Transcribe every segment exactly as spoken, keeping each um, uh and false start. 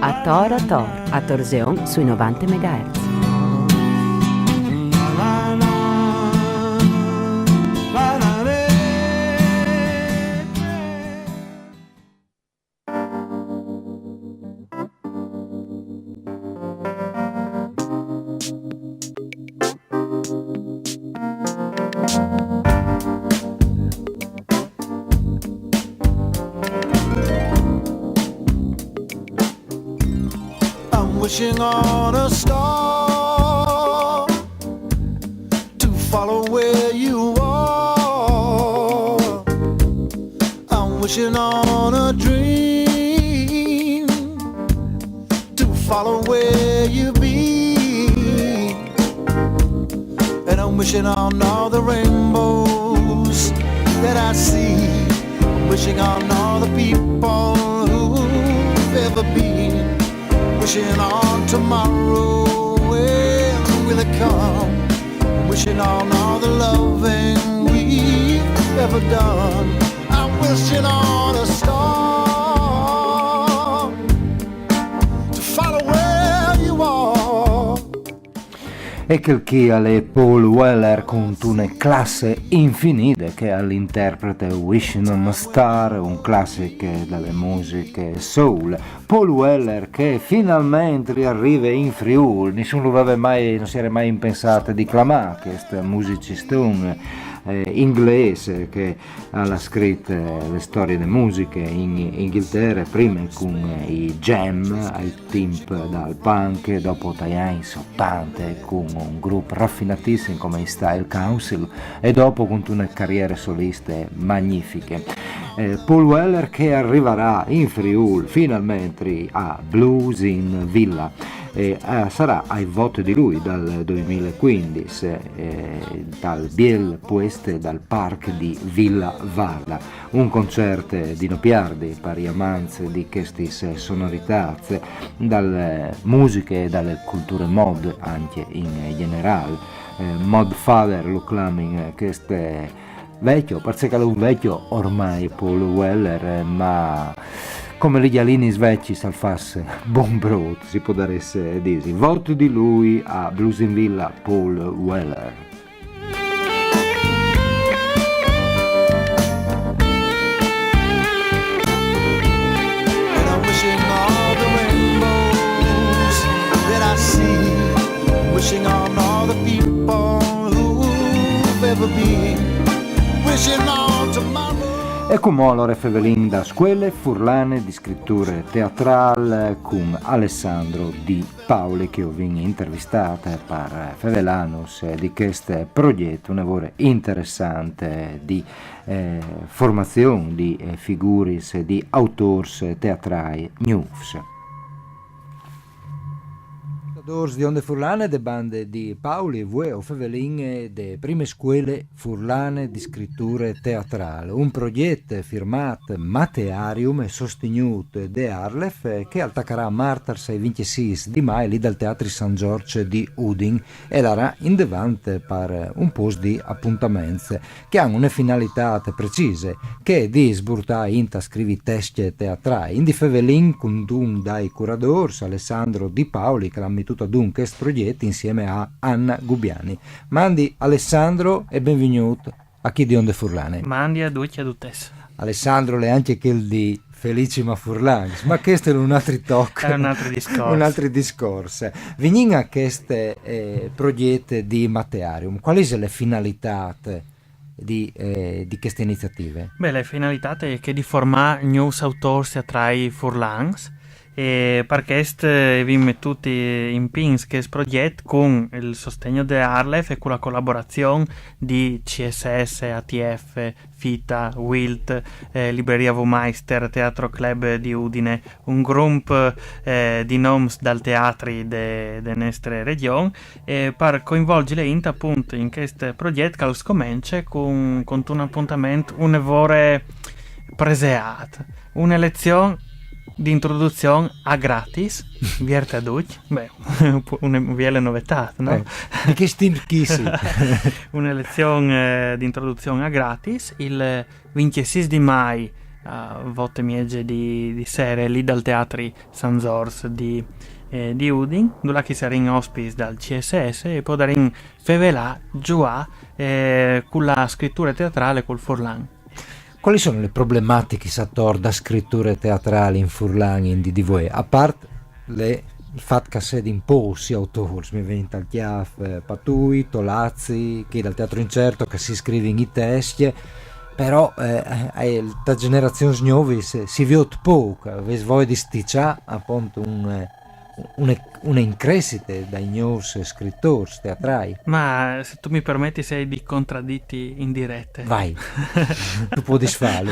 A tor a tor, a torzeon sui novanta megahertz. I'm wishing on a star to follow where you are. I'm wishing on a dream to follow where you've been. And I'm wishing on all the rainbows that I see. I'm wishing on all the people who've ever been. Wishing on tomorrow, when will it come? Wishing on all the loving we've ever done. I'm wishing on a star to follow where you are. E chel chi al è Paul Weller cuntune classe infinide che al interprete Wishing on a Star, un classic de musiche soul. Paul Weller che finalmente al rive in Friûl, nissun lu veve mai, no si jere mai impensât di clamâ chest musiciston eh, inglês che al à scrit eh, le storie de musiche in Inghiltere, prime cun eh, i Jam, ai timp dal punk, dopo tai agns otante cun un grup rafinatìssim come i Style Council e dopo cuntune cariere soliste magnifiche. Eh, Paul Weller che al rivarà in Friûl finalmente a Blues in Villa. E eh, al sarà ai vot di lui dal doi mil e cuindis, eh, dal biel puest dal parc di Villa Varda. Un concert di no piardi par i amants di chestis sonoritâts, da musiche e da culture mod ancje in gjenerâl. Eh, Mod Father lu clamin chest vecjo, parcè che al è un vecjo ormai Paul Weller, eh, ma come li gjalinis vecjis al fâs bon brût, si podarès dî. Vot di lui a Blues in Villa, Paul Weller. And I'm wishing all the rainbows that I see. Wishing on all the people who've ever been. Wishing on tomorrow. E cumò alore fevelìn da Scuele Furlane di Scriture Teatrâl cun Alessandro Di Paoli che o vin intervistât par fevelânus di chest progjet une vore interessant di eh, formazion di eh, figuris, di autôrs teatrâi gnûfs. Dors di Onde Furlane de bande di Paoli, vuê o fevelìn de prime scuele furlane di scriture teatrâl, un progjet firmât Matearium e sostignût de ARLeF, eh, che al tacarà martars ai vincjesîs di mai li dal Teatri San Zorç di Udin e al larà indevant par un pôcs di apontaments che a àn une finalitât precise, che e je di sburtâ int a scrivi tescj teatrâi. Int di fevelìn cuntun dai curadôrs, Alessandro Di Paoli, che al à metût adun chest progjet insiemi a Anna Gubiani. Mandi Alessandro e benvignût achì di Onde Furlane. Mandi a ducj e a dutis. Alessandro al è ancje chel di Felicima Furlans, ma chest al è un altri toc. Al è un altri discors. Un altri discors. Vignìn a chest eh, progjet di Matearium. Cuâl ise la finalitât di, eh, di cheste iniziative? Ben, la finalitât e je chê di formâ gnûfs autôrs teatrâi furlans e par chest eh, o vin metût in pîts chest progjet cun il sostegn de ARLeF e cu la colaborazion di C S S, A T F, Fita, Wilt, eh, Libreria Wumeister, Teatro Club di Udine, un grump eh, di noms dal teatri de, de nestre regjon e par coinvolzi la int apunt in chest progjet che al scomence cun, cuntun apontament une vore preseât, une lezion di introduzion a gratis, vierte a ducj, ben, une biele novetât, no? Eh, di chescj timps chi sì. Une lezion eh, di introduzion a gratis, il vincjesîs di mai a vote e mieze di, di sere, lì dal teatri San Zorz di, eh, di Udin, dulà che i sarìn ospits dal C S S e podarìn fevelà, zuiâ, eh, cu la scriture teatrâl, cul furlan. Cualis sono lis problematichis ator da scriture teatrâl in furlan in dì di vuê? A part lis, il fat che a sedin pôcs i autôrs, mi ven tal cjâf, eh, Patui, Tolazzi, chei dal Teatro Incerto che si scrivin i tescj, però, eh, eh, ta gjenerazions gnovis, eh, si viôt pôc. Vês voie di stiçâ apont un, eh, une, une incressite dai gnûfs scritôrs teatrâi? Ma se tu mi permetis, o ai di contradîti in direte. Vai, tu puedis fâlu.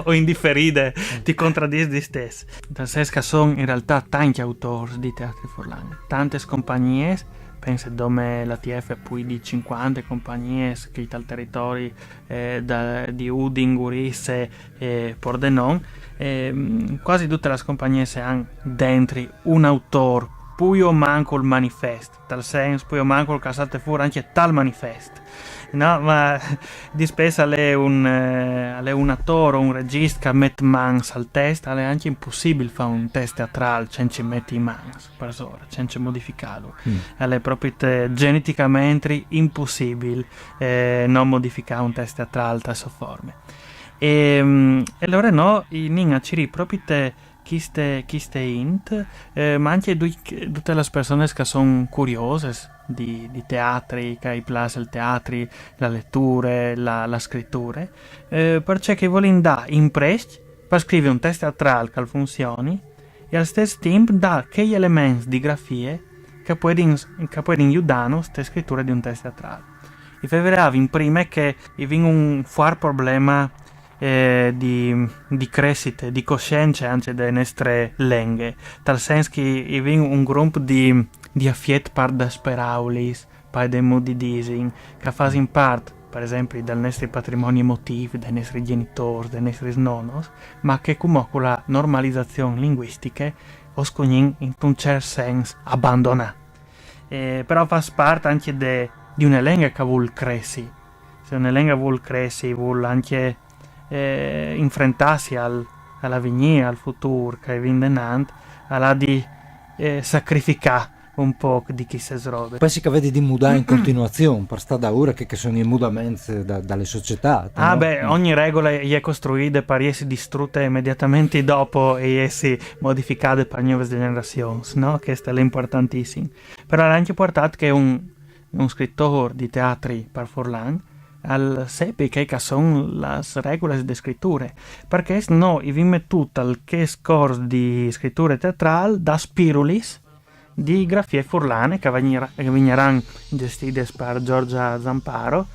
O in diferide, ti contradîs distès. Tal sens che a son in realtât tancj autôrs di teatri furlan, tantis compagniis, pense dome la T F, plui di cincuante compagniis che tal teritori, eh, da, di Udin, Gurize e Pordenon, e, mm, cuasi dutis lis compagniis a àn dentri un autôr, plui o mancul manifest, tal sens, plui o mancul che al salte fûr ancje tal manifest. No, ma dispès al è un, eh, al è un atôr o un regjist che al met mans al test, al è ancje impussibil fâ un test teatrâl cence meti mans parsore, cence modificâlu. Al è propit, eh, gjenetichementri impussibil, eh, no modificâ un test teatrâl te sô forme. E, mm, e alore nô o nin a cirî propit cheste, cheste int, eh, ma ancje dut-, dutis lis personis che a son curioses di, di teatri, che i plâs il teatri, la leture, la, la scriture, eh, parcè che i volìn dâ imprescj par scrivi un test teatrâl che al funzioni e al stes timp dâ chei elements di grafie che a puedin, che a puedin judânus te scriture di un test teatrâl. I fevelàvin prime che i vin un fuart probleme, eh, di, di cressite, di coscience ancje de nestre lenghe, tal sens che i vin un grum di, di afiet par des peraulis, par dai mûts di dî, che a fasin part, par esempli, dal nestri patrimoni emotîf, dai nestris gjenitôrs, dai nestris nonos, ma che cumò cu la normalizazion linguistiche o scugnìn intun cert sens abandonâ. Eh, però a fâs part ancje de, di une lenghe che e vûl cressi. Se une lenghe e vûl cressi, e vûl ancje, eh, infrentâsi al, al avignîr, al futûr che al ven denant, al à di, eh, sacrificâ un pôc di chestis robis. Pensi che e vedi di mudâ in continuazion, par stâ daûr a chei che a son i mudaments da, da la societât, no? Ah, ben, ogni regule e je costruide par jessi distrute imediatamentri dopo e jessi modificade pes gnovis gjenerazions, no? Chest al è impuartantissim. Però al è ancje impuartant che un, un scritôr di teatri par furlan al sepi chei che a son lis regulis de scriture, parcè che nô i vin metût tal chest cors di scriture teatrâl des pirulis di grafie furlane che a vignir-, che a vignaran gjestides par Giorgia Zamparo.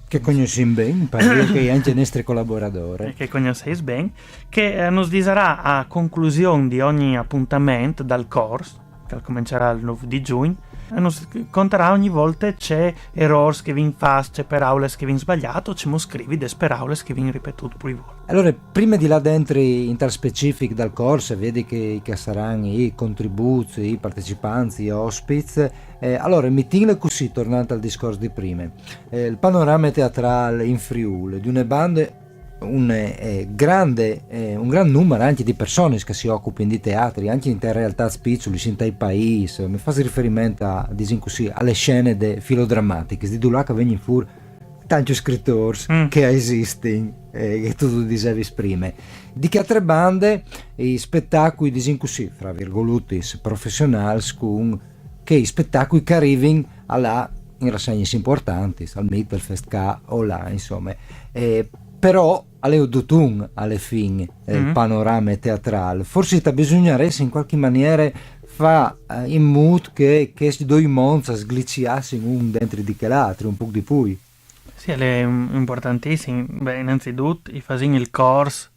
Che o cognossìn ben, parcè che e je ancje nestre colaboradore. E che o cognossìn ben, che, eh, nus disarà a conclusion di ogni apontament dal cors, che al començarà il nûf di Jugn, e nus contarà ogni volte ce erôrs che o vin fat, ce peraulis che o vin sbaliât o cemût scrivi des peraulis che o vin ripetût plui volte. Alore, prime di lâ dentri intal specific dal cors e viodi chei che a saran i contribûts, i partecipants, i ospits, eh, alore, metìnle cussì, tornant al discors di prime. Eh, il panorame teatrâl in Friûl, di une bande, un, eh, grande, eh, un grant numar ancje di personis che si ocupin di teatri, ancje intas realtâts piçulis, intai paîs. Mi fâs riferiment a, disìn cussì, a lis scenis de filodramatichis, di dulà che a vegnin fûr tancj scritôrs che a esistin, eh, che tu, tu disevis prime. Di chê altre bande, i spetacui, disìn cussì, fra virgulutis, professionâls, cun chei spetacui che a rivin a lâ in rassegnis impuartantis, al Mittelfest ca o là, insome. Eh, però al è dutun, a la fin, eh, il panorame teatrâl. Forsit al bisugnarès in cualchi maniere fâ, eh, in mût che chescj doi monts a sgliciassin un dentri di chel altri, un pôc di plui. Sì, al è, mm, impuartantissim. Ben, inanzitut, i fasìn il cors,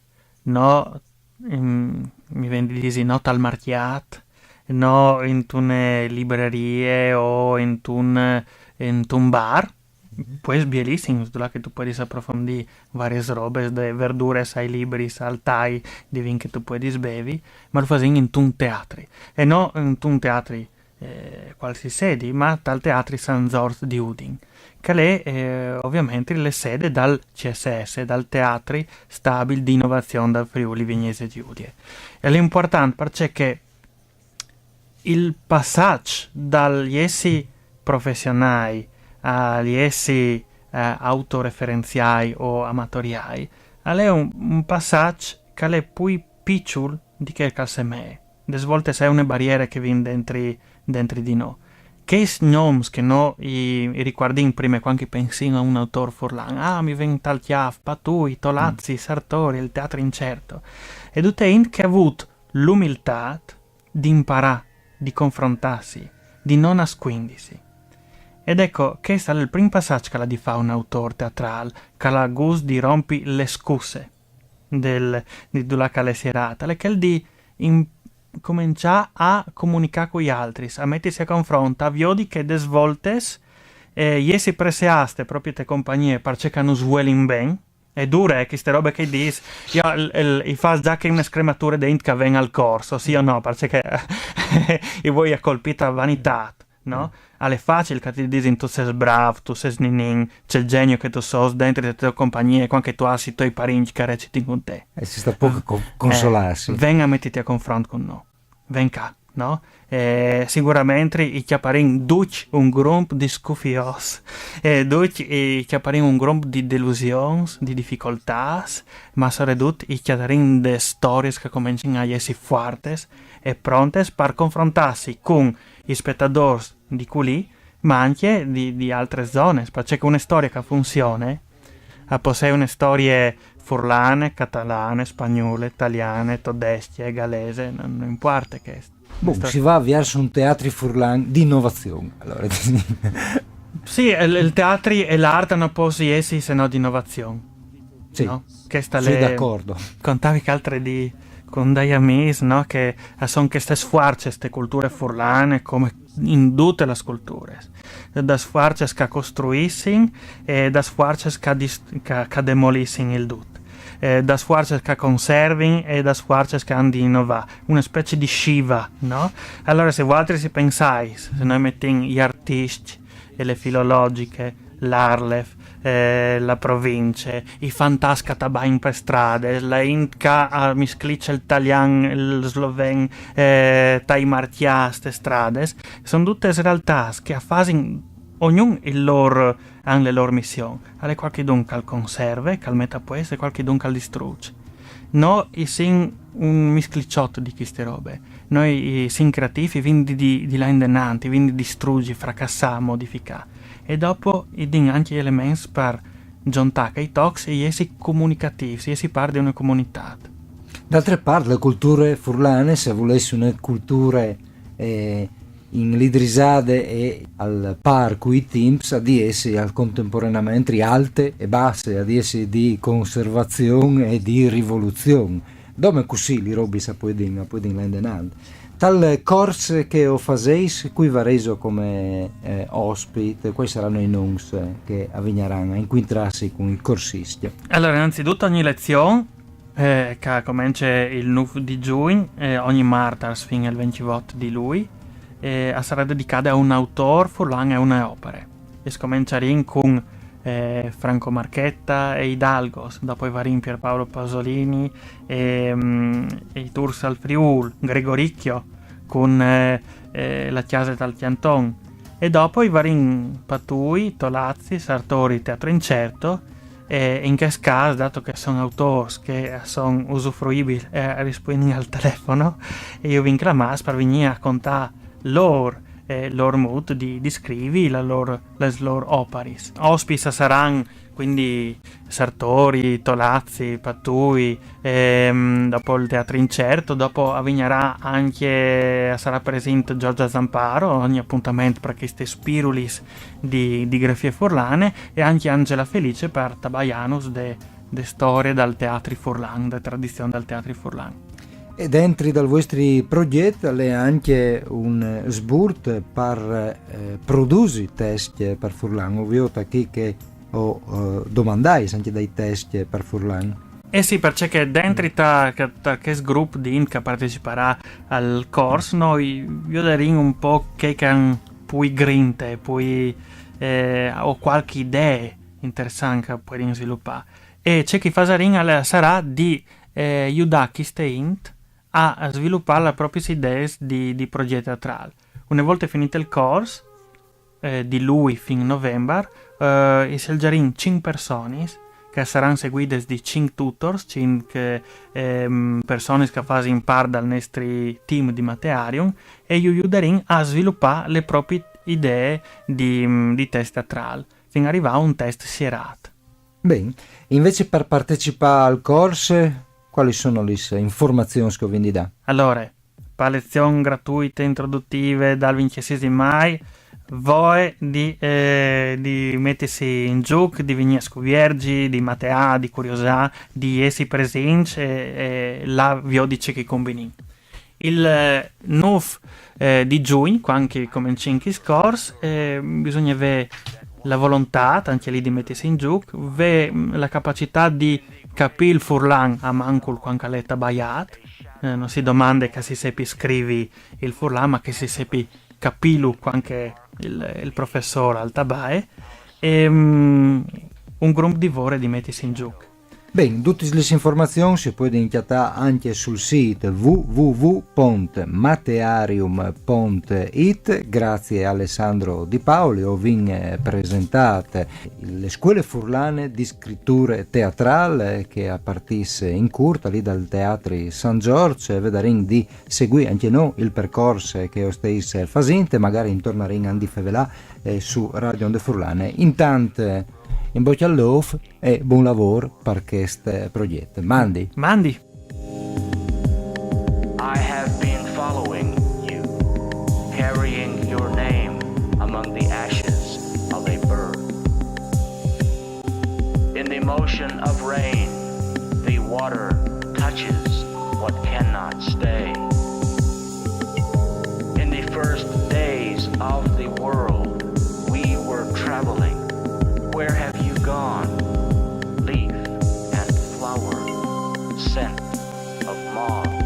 no, mm, mi ven di dî, no tal marcjât, no intune librerie o intun, intun bar, puescj bielissims, dulà che tu puedis aprofondî variis robis, des verduris ai libris, al tai di vin che tu puedis bevi, ma lu fasìn intun teatri. E no intun teatri eh, cualsisedi, ma tal Teatri San Zorç di Udin, che l'è, eh, ovviamente la sede dal C S S, dal Teatri Stabil di Innovazione dal Friuli Vignesie Giudie. E l'è important perché che il passaggio dal jessi professionai al jessi, eh, autoreferenziai o amatoriai, al è un, un passaggio che l'è pui piccul di che che al semee. Des voltes è une barriere che vin dentri, dentri di no. Che i noms che no i, i ricuardin prime quando i pensin a un autor furlan, ah, mi ven tal Cjâf, Patui, Tolazzi, Sartori, il Teatro Incerto. E tutte int che ha avuto l'umiltà di imparare, di confrontarsi, di non nasquindisi. Ed ecco, questo è il primo passaggio che l'ha di fare un autore teatrale, che l'ha gusto di rompi le scuse del, di dulà che l'è sierata, è quel di in, cominciare a comunicare con gli altri, a mettersi a confronto, a viodi che des voltes, eh, jessi presseaste proprio te compagnie, perché che non svuelin ben, è dure, eh, queste robe che dis, io il, il, i fas già che una scrematura dentro che ven al corso, sì o no? Perché che i voi a colpire la vanità, no? Al è facile che ti disin tu sei bravo, tu sei ninin, c'è il genio che tu sos dentro delle tue compagnie, quando tu hai i tuoi parenti che recitano con te. E si sta poco co- consolarsi. Ven a metterti a confronto con noi, ven qua, no? E sicuramente i chiapparin duc un grump di scufios, e duc i chiapparin un grump di delusions, di difficoltà, ma soprattutto i chiapparin de storie che cominciano a essere fortes e prontes per confrontarsi con i spettatori di culì, ma anche di, di altre zone, perché che una storia che funziona, a possè una storia furlane, catalane, spagnole, italiane, tedesche, gallese, non, non importa che. Bon, si va verso un teatri furlan di innovazione. Allora. Sì, il, il teatri e l'arte non possono essere se no di innovazione. Sì, no? Questa sono le... d'accordo. Contavi che altre di con dai amis, no? Che sono queste sfuarce, queste culture furlane, come in tutte le culture. Da sfuarce che costruissin e da sfuarce che, dist- che, che demolissin il dut. Eh, da sfuarce che conservin e da sfuarce che hanno di innovare, una specie di sciva, no? Allora, se voi si pensais, se noi mettiamo gli artisti e le filologiche, l'Arlef, eh, la province, i fantasca tabain per strade, la int che a misclice il talian, il sloven, eh, tai marchià ste strades, sono tutte realtà che a fasin ognuno il loro, hanno le loro missioni. Alle qualchidun che al conserve, che al mette a posto e qualchidun che al distrugge. Noi sin un misclicciotto di queste robe. Noi sin creativi, quindi di, di là in denanti, quindi distruggi, fracassà, modificà. E dopo i din anche gli elementi per giuntà che i tocs e jessi comunicativi, jessi parte di una comunità. D'altre parte, le culture furlane, se volessi una cultura eh, inlidrisade e al par cui timps a di essi al contemporaneamente alte e basse, a di essi di conservazione e di rivoluzione. Dome così li robi a puoi din, a puoi din l'endenant. Tal cors che o faseis, cui vareso come eh, ospite, quali saranno i noms che avvigneranno a incontrarsi con il corsista? Allora, innanzitutto ogni lezione eh, che comincia il nove di giugno, eh, ogni martars fin al ventotto di luglio, eh, sarà dedicata a un autore furlan e una opera. E scominciaremo con eh, Franco Marchetta e Hidalgos, dopo i varin Pierpaolo Pasolini e, mm, e i Tours al Friul, Gregoricchio con eh, eh, la Chiesa dal Chianton, e dopo i varin Patui, Tolazzi, Sartori, Teatro Incerto, e in questo caso, dato che sono autori che sono usufruibili e rispondi al telefono, e io vi inclamas per venire a contare loro eh, loro modo di, di scrivere la loro, le loro operis. Ospiti saranno quindi Sartori, Tolazzi, Patui, ehm, dopo il Teatro Incerto, dopo avvignerà anche, sarà presente Giorgia Zamparo, ogni appuntamento per queste spirulis di, di grafie furlane, e anche Angela Felice per Tabaianus de, de storie dal teatri furlan, de tradizione dal teatri furlan. E dentri dal vostri progetto l'è anche un sburt per eh, produsi test per furlan, ovvio da chi che o eh, domandais anche dai test per furlan. Eh sì, perché che dentri ta, che, ta chest grup di int che parteciparà al cors, noi viodarìn un po' che can pui grinte, pui, eh, o qualche idee interessante che puedin sviluppare. E ciò che fasarìn al-, sarà di, eh, aiutare queste int a, a sviluppare le proprie idee di, di progetto teatrale. Una volta finito il corso, eh, di lui fin novembre, eh, i scelgerìn cinque persone che saranno seguite di cinque tutors, cinque, ehm, persone che fanno parte del nostro team di Matearium, e gli aiuterìn a sviluppare le proprie idee di, di testo teatrale, fin arrivare a un testo serrato. Ben, invece per partecipare al corso, quali sono le informazioni che vi dà? Allora, per lezioni gratuite introduttive dal venticinque di maggio, voi di, eh, di mettersi in gioco, di venire a scuviergi, di mateà, di curiosà, di essere presenti e, e là vi dice che combinì. Il, eh, nove, eh, di giugno, quando comincia il corso, eh, bisogna avere la volontà, anche lì, di mettersi in gioco, avere, mm, la capacità di capire il furlan a mancul quando l'è tabaiato, eh, non si domanda che si seppi scrivi il furlan, ma che si seppi capirlo quando il, il professore al tabaie, e, mm, un gruppo di vore di mettersi in gioco. Ben, tutte le informazioni si può inchiattare anche sul sito w w w punto matearium punto it. Grazie a Alessandro Di Paoli, ho vin eh, presentato le scuole furlane di scrittura teatrale che a partisse in curta lì dal Teatro San Giorgio, e vedarìn di seguire anche noi il percorso che ho stais fasente, magari intorno a Ringan di Fevelà eh, su Radio Onde Furlane. Intanto, in bocca al lof e buon lavoro per questo progetto. Mandi. Mandi. I have been following you, carrying your name among the ashes of a bird. In the motion of rain, the water touches what cannot stay. In the first days of the world, we were traveling. Where have you gone? Leaf and flower, scent of moths.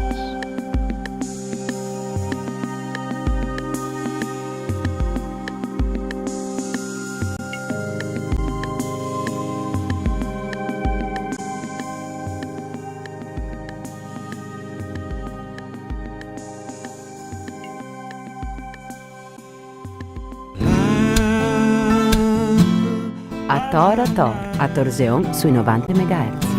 A Tor a Tor, a Torzeon sui novanta megahertz.